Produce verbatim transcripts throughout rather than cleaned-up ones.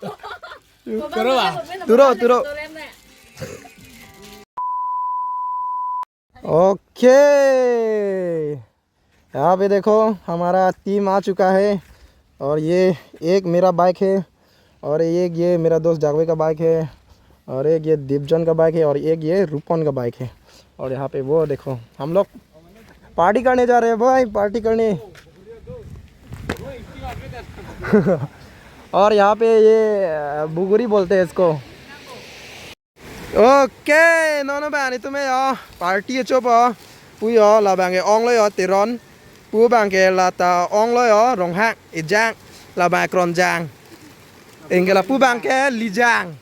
Turo ba? Turo, turo. Okay, यहाँ पे देखो, हमारा टीम आ चुका है। और ये एक मेरा बाइक है, और एक ये मेरा दोस्त जागवे का बाइक है, और एक ये दीपजन का बाइक है, और एक ये रूपन का बाइक है। और यहाँ पे वो देखो, हम लोग पार्टी करने जा रहे हैं भाई, पार्ति karne। और यहाँ पे ये, अ, बुगुरी बोलते हैं इसको। Oke, non non abang, itum yo, party chopo. Pu yo, labang ke onglo yo, Teron. Pu abang ke lata onglo yo, Ronghang, Ejang, labang Kronjang. Anke lapu abang ke Lijang.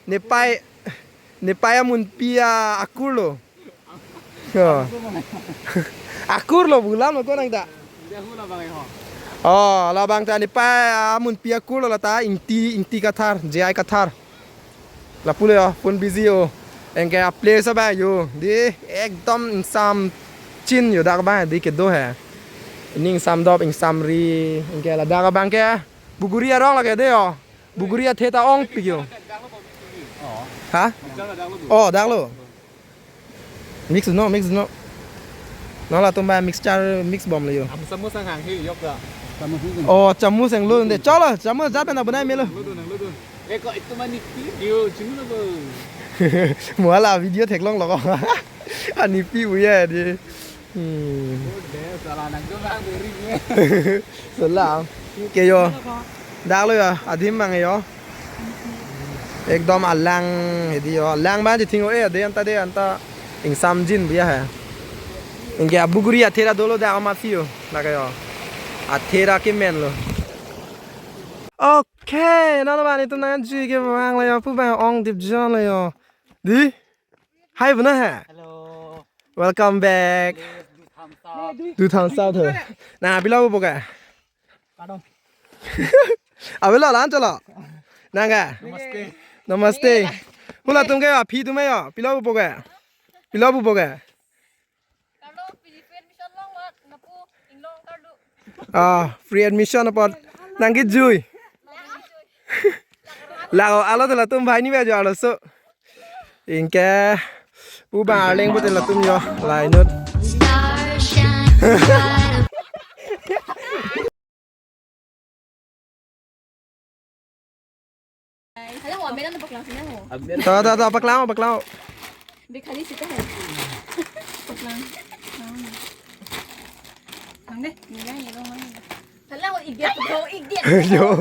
Nepei, nepei amunpi akur lo. Yo. Akur lo, bulam lo ko nang ta. Oh, labang ta nepei amunpi akur lo lata, Ingti, Ingti Kathar, J I Kathar. Lapu lo yo, phone busy yo. Anke a-place abang yo. Dei, ekdom ingsamjin yo dak abang, dei kedo he. Ning ingsamdop, ingsamri. Anke ladak abang ke, Buguri arong lake dei yo. Buguri athe ta ongpik yo. Ha? Oh, dak lo. Mix no, mix no. Non latum abang mixture mix bom lo yo. Am chamus ang hang hi yok da. Oh, chamus ang lo de. Chalo, chamus jat pen abonai melo. Ludun, ludun. Eh, kok itu mah nipi yo, chinu na bo. Mo la video theklong lo ko. Anipi uya dei. Hmm. Oh, dei, salah nang tuh bang beri gue. Salah. Ke yo. Dak lo yo, adim abang yo. Ekdom alang hedi yo. Alang abang chething o e, dei anta, dei anta. Ingsamjin biya he. Anke abuguri athe ra dolo dak amatsi yo. Lake yo. Athe ra kemen lo. Oke, non non abang, itum nangkejui ke abang lo yo, pu abang ongdipjon lo yo. Dei? Hi, buna he. Hello. Welcome back. Please do thumbs up. Do thumbs up tho. Nang pilo pupo ke? Pardon. Abelo lan chalo. Nang ke? Namaste. Namaste. Hula atum ke aphi atum yo. Pilo pupo ke? Pilo pupo ke? Karlo, free admission long mat, napu inglong karlo. Ah, free admission apot nangkejui. Lake alo de latum bhai ni ba jo alo so. Anke pu abang arleng pute latum yo, lainut. Hello, amen na paklang sini ho. Ta, ta, ta, paklang, paklang. Bek khali sita hai. Paklang. Lang deh, ini ya, ini dong, ini. Hello, idiot, bro, idiot. Yo.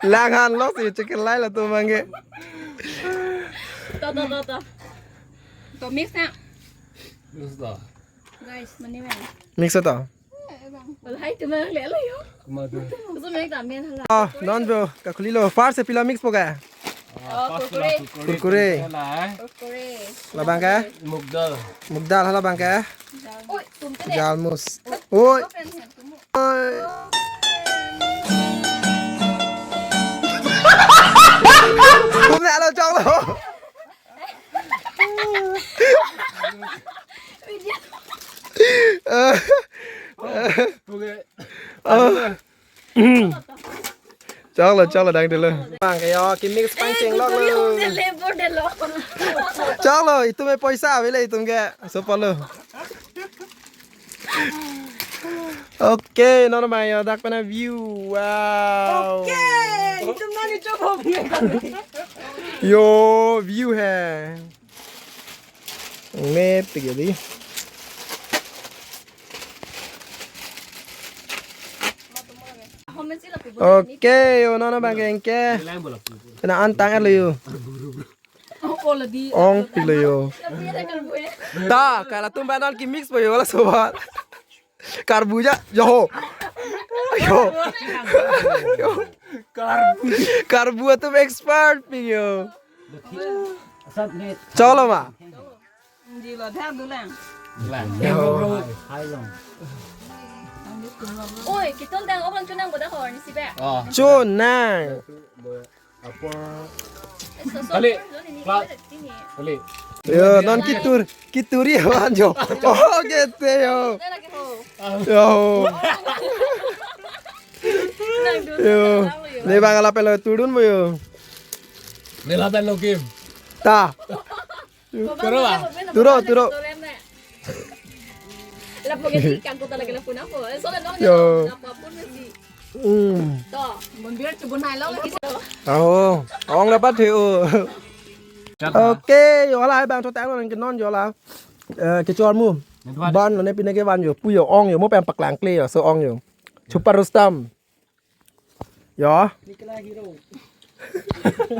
Lang han lo si chicken lai latum abang ke. To, to, to, to. To mix na. Mix to. Guys, mani bang. Mix to. Lahai cuma lelo yo. Cuma tu. Cuma yang tamen hala. Ah, non bro, kakhuli lo. First pilo mix po ke? Oh, kurkure. Kurkure. Kurkure. Labang ke? Mugdal. Mugdal hala abang ke? Oi, tum te. Jalmus. Oi. Oi. Tum ne alo chong lo. Choklo, choklo, dang dolo. Bang, yo, ki mix pangcheng lok lo. Choklo, itum ke poisa avelo itum ke. Sopo lo. Oke, non abang yo, dak pen a-view. Wow. Oke, itum nangkechop ho. Yo, view he. Mepik ya dei. Oke, yo non abang ke anke. Kena antang lo yo. Ongpik lo yo. Ta, kala tum abang non ki mix po yo, wala sobat. Karbu ja, yo. Yo. Yo. Karbu. Karbu atum expert pik yo. Choklo ma. Ji lo dhak du lang. Lang. Yo. Oi, kitol dang, obang chonang boda hor ni si ba. Oh. Chonang. Kali. Kali. Yo, non kitur, kituri awan jo. Oh, kete yo. Yo. Yo. Nebang ala pelo turdun mo yo. Nela pen lo kim. Ta. Turo ba? Turo, turo. Lapu ke si kangkut lagi lapu napo. Eh, soalnya dong Yo. Apapun si. Hmm. To, mondir chubun hai lo lagi. Oh, ong dapat he o. Okay, yo la bang to tang nang kenon yo la. Eh, kechor mu. Ban lo ne pine ke ban yo. Pu yo ong yo mo pen paklang kle yo. So ong yo. Super Rustam. Yo.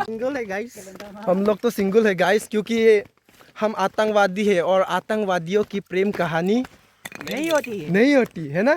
Single hai guys. हम लोग तो सिंगल है गाइस, क्योंकि हम आतंकवादी है और आतंकवादियों की प्रेम कहानी नहीं होती है। नहीं होती है ना?